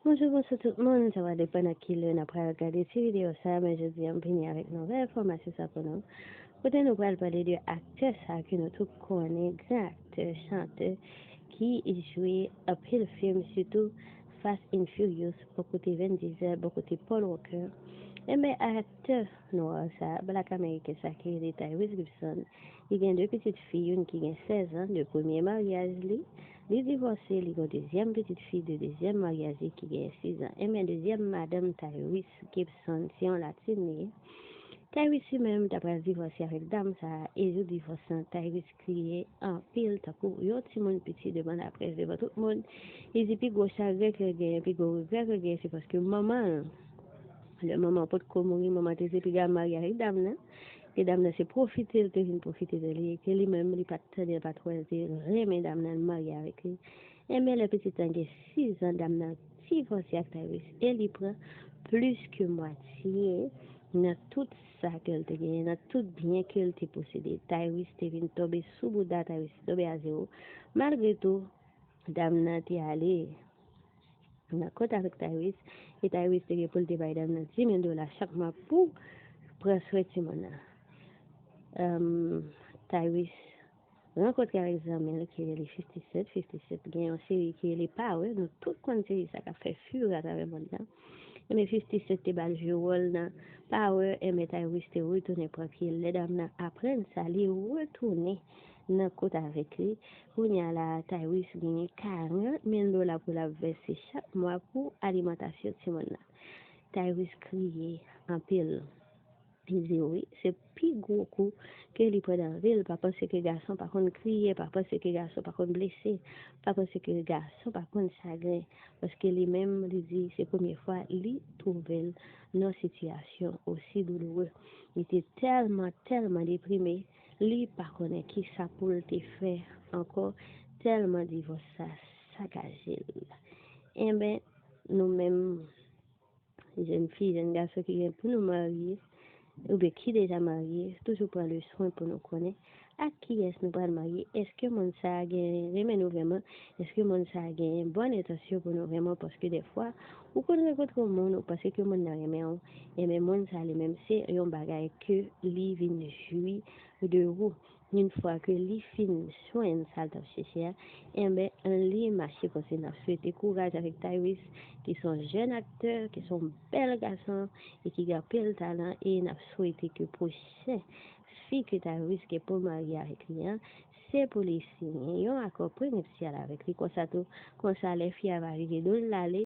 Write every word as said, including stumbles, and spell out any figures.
Bonjou, bonswa tout moun. Sa va depann ak ki lè n ap pral gade ti videyo sa, men jodi a m vini avèk nouvèl enfòmasyon sa pou nou. Kote nou pral pale de aktè sa ke nou tout konnen, gran aktè, chantè, ki jwe anpil fim, sitou Fast and Furious, bò kote Vin Diesel, bò kote Paul Walker. Enben, aktè nwa sa, blak ameriken sa ki rele Tyrese Gibson, li gen de pitit fi, youn ki gen sèz an de premye maryaj li. Li divòse, li gen dezyèm pitit fi de dezyèm maryaj li ki gen sis an. Enben, dezyèm madanm Tyrese Gibson, se yon latin li ye. Tyrese li menm ta pral divòse avèk dam sa a, e jou divòs lan, Tyrese kriye anpil, tankou yon timoun piti devan laprès, devan tout moun. Li di pi gwo chagren ke l genyen, pi gwo regrè ke l genyen, se paske manman l, lè manman an potko mouri, manman te se piga marye avèk dam nan. E dam nan se pwofite l te vin pwofite de li, e ke li menm, li pa t tande, li pa t wè, l te renmen dam nan, l marye avèk li. Enben, lè pitit lan gen sis an, dam nan divòse ak Tyrese, e li pran plis ke mwatye nan tout sa ke l te genyen, nan tout byen ke l te posede. Tyrese te vin tonbe sou bouda, Tyrese te tonbe a zewo. Malgre tou, dam nan te ale nan kont avèk Tyrese, e Tyrese te gen pou l te bay dam nan dis mil dola chak mwa pou pran swen timoun nan. Em, Tyrese rankontre avèk zanmi l ki rele fifti Cent. fifti Cent gen yon seri ki rele Power. Nou tout konn seri sa k ap fè furi atravè mond lan. Enben, fifti Cent te ba l jwe wòl nan Power, enben, Tyrese te retounen pran pye l. Lè dam nan aprann sa, li retounen nan kont avèk li. Kounye a la, Tyrese genyen karant mil dola pou l ap vèse chak mwa pou alimantasyon timoun nan. Tyrese kriye anpil. Li di wi, se pi gwo kou ke li pran nan vi l. Pa panse ke gason pa konn kriye, pa panse ke gason pa konn blese, pa panse ke gason pa konn chagren, paske li menm, li di se premye fwa li twouve l nan sitiyasyon osi douloure. Li te tèlman, tèlman deprime, li pa konnen kisa pou l te fè ankò, tèlman divòs sa sakaje l. Enben, nou menm, jèn fi, jèn gason ki gen pou nou marye, oubyen ki deja marye, toujou pran le swen pou nou konnen ak kiyès nou pral marye. Èske moun sa a gen renmen nou vrèman? Èske moun sa a gen bòn entansyon pou nou vrèman? Paske dèfwa, ou konn rankontre yon moun, ou panse ke moun nan renmen w, enben, moun sa a li menm, se yon bagay ke li vin jwi de ou. Yon fwa ke li fin jwenn sa l t ap chèche a, enben, li mache konsa. N ap swete kouraj avèk Tyrese, ki se yon jèn aktè, ki se yon bèl gason, e ki gen anpil talan, e n ap swete ke pwochen fi ke Tyrese gen pou l marye avèk li an, se pou li siyen yon akò prenipsyal avèk li. Konsa tou, konsa lè fi a va vire do l ale,